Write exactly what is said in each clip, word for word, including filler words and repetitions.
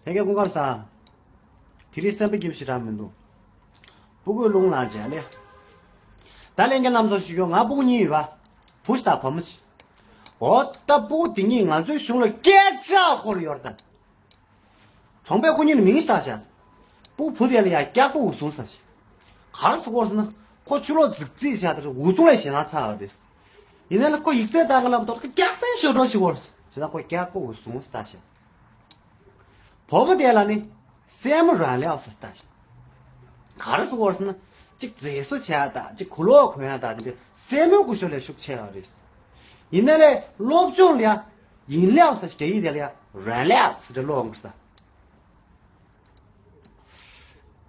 ལྷན་རྒྱས་སྐུ་ཁམས་བཟང་། དེ་རིང་སེམས་པ་སྐྱིད་པོ་ཞེ་དྲག་མི་འདུག་སྤུ་གུའི་རླུང་ལངས་བྱས་ལེ། ད་ལྷན་རྒྱས་རྣམ་ཚོ་ཞུ་གི་ཡོད། ང་སྤུ་གུ་གཉིས་ཡོད་པ། བུ་ཞིག་དང་བུ་མོ་ཞིག་འོ་ད་སྤུ་གུ་དེ་གཉིས་ང་ཚོའི་གཞུང་ལ་སྐད་གྲགས་ཁོ་ར་ཡོད་རེད་ད། གྲོང་པའི་སྐུ་ཉིད་ནས་མིང་ཞིག་བཏགས་ཤག་སྤུ་གུ་བུ་དེ་ལ་ཡ་སྐྱག་པ་འུ་ཟུང་ཟེར་ཞིག་ག་རེ་ཟེར་གོ་ཟེར་ན། ཁོ་ཕྱི་ལོགས་རྫིག་རྫིག་བྱས་ཏེ་འུ་ཟུང་ལ་ཞེད་སྣང་ཚ་བ་རེད། ཡིན་ནའི་ལ་ཁོ་ཡིག་ཚད་ལྟ་ག་ལབ་ཐོག་སྐྱག་པའི་ཞོ་འགྲོ་ཞིག་གོ་རེད། བྱས་ན་ཁོ་སྐྱག་པ་འུ་ཟུང་ཟེར་བཏགས་ཤག་བུ་མོ་དེ་ལ་ནི་སྲས་མོ་རོན་ལེའོ་ཟེར་ལྟ་ཞིག་ག་རེ་ཟེར་བ་ཟེར་ན། གཅིག་མཛེས་བཟོ་བྱས་དང་གཅིག་གོས་ལོག་གོན་ཡ་དང་དེ་འདྲ་སྲས་མོའི་སྐུ་ཞབས་ལས་ཤུགས་ཆེ་བ་རེད། ཡིན་ནའི་ལས་སློབ་སྦྱོང་ལ་ཡ་ཡིན་ལེའོ་ཟེར་ཞིག་རྒྱ་ཡིག་དེ་ལ་ཡ་རོན་ལེའོ་ཟེར་ཏེ་ཀློག་འོང་གི་ཟེར།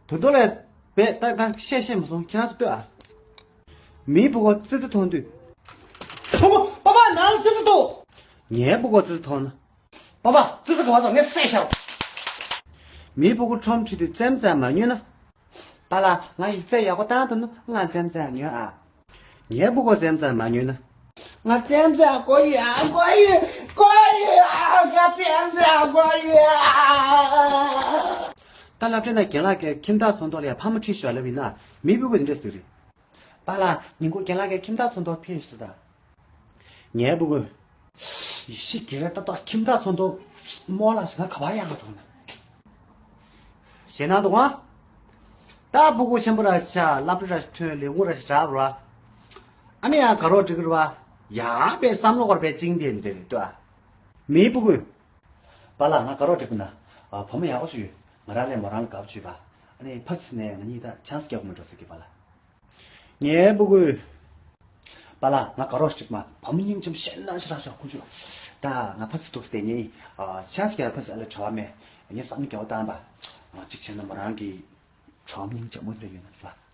དོ་དོ་ལས་བས་ད་ག་བཤད་བཤད་མ་སོང་ཁྱེད་རང་ཚོ་ལྟོས་ཨ། མིའི་སྤུ་གུ་ཙི་ཙི་མཐོང་དུས། བུ་མོ་པ་པ་ནང་ལ་ཙི་ཙི་འདུག་ངའི་སྤུ་གུ་ཙི་ཙི་མཐོང་ན། པ་པ་ཙི་ཙི་ག་བ་དང་ངས་བསད་ཤག་མིའི་སྤུ་གུ་ཁྲོམ་ཁྲིད་དུས་རྩེད་མོ་རྩེ་མ་ཉོས་ན། པཱ་ལགས་ང་ཡིག་ཚད་ཡག་པོ་བཏང་འདུག་ན་ང་རྩེད་མོ་རྩེ་ཉོས་ཨ། ངའི་སྤུ་གུ་རྩེད་མོ་རྩེ་མ་ཉོས་ན། ང་རྩེད་མོ་རྩེ་དགོས་ཡོད་ཨ་དགོས་ཡོད་དགོས་ཡོད་ཨ་ང་རྩེད་མོ་རྩེ་དགོས་ཡོད་ཨ། ད་སློབ་གྲྭ་ནང་རྒན་ལགས་ཀྱིས་ཁྱིམ་བདག་ཚོགས་འདུ་ལ་ཕ་མ་ཁྲིད་ཤོག་ལབ་ཡིན་ན་མིའི་སྤུ་གུ་འདི་འདྲས་ཟེར་རེད། པཱ་ལགས་ཉིན་གུང་རྒན་ལགས་ཀྱིས་ཁྱིམ་བདག་ཚོགས་འདུ་ཕེབས་ཤོག་ད། ངའི་སྤུ་གུ། ཡེ་ཤེས་ཀྱི་རེ་ཏོག་ཏོག་ཁྱིམ་བདག་ཚོགས་འདུ་རྨོ་ལགས་ཟེར་ན་ག་བ་ཡང་ག་འགྲོ་ན། ཞེད་སྣང་འདུག་ཨ། ད་སྤུ་གུ་ཆེན་པོ་ར་ཆ་སློབ་གྲྭ་ར་ཐོན་ལས་འགུལ་ར་ཞིག་དྲག་ར། ཨ་ནི་ཡང་དགའ་རོགས་འགྲིག་གི་ར་བ། ཡང་པའི་བསམ་བློ་གོར་པའི་བཅིངས་ཏེ་འདི་རེད་ལྟོས་ཨ། མིའི་སྤུ་གུ། པཱ་ལགས་ང་དགའ་རོགས་འགྲིག་གི་ན། བུ་མོ་ཡག་པོ་ཞིག་ཡོད། ང་རང་ལས་མོ་རང་ལ་དགའ་པོ་བྱོས་པ། ཨ་ནི་ཕ་ཚི་ནས་ང་གཉིས་ད་ཆང་ས་རྒྱག་གི་མི་འགྲོ་ཟེར་གི་པཱ་ལགས། ངའི་སྤུ་གུ། པཱ་ལགས་ང་དགའ་རོགས་ཤིག་མ་བུ་མོ་སྙིང་རྗེ་མོ་ཞེད་སྣང་ཞེ་དྲག་ཤོག་ཁུ་ཆུ། ད་ང་ཕ་ཚི་འདུག་སྟེ་ངས་ཆང་ཞིག་ཕ་ཚི་ཨ་ལ་གྲྭ་བ་མེད། ངས་བསམ་བློ་རྒྱག་བཏང་པ། གཅིག་བྱས་ན་མོ་རང་གི་གྲོགས་སྙིང་རྗེ་མོ་རེ་ཡོད་ན་རེད་པ།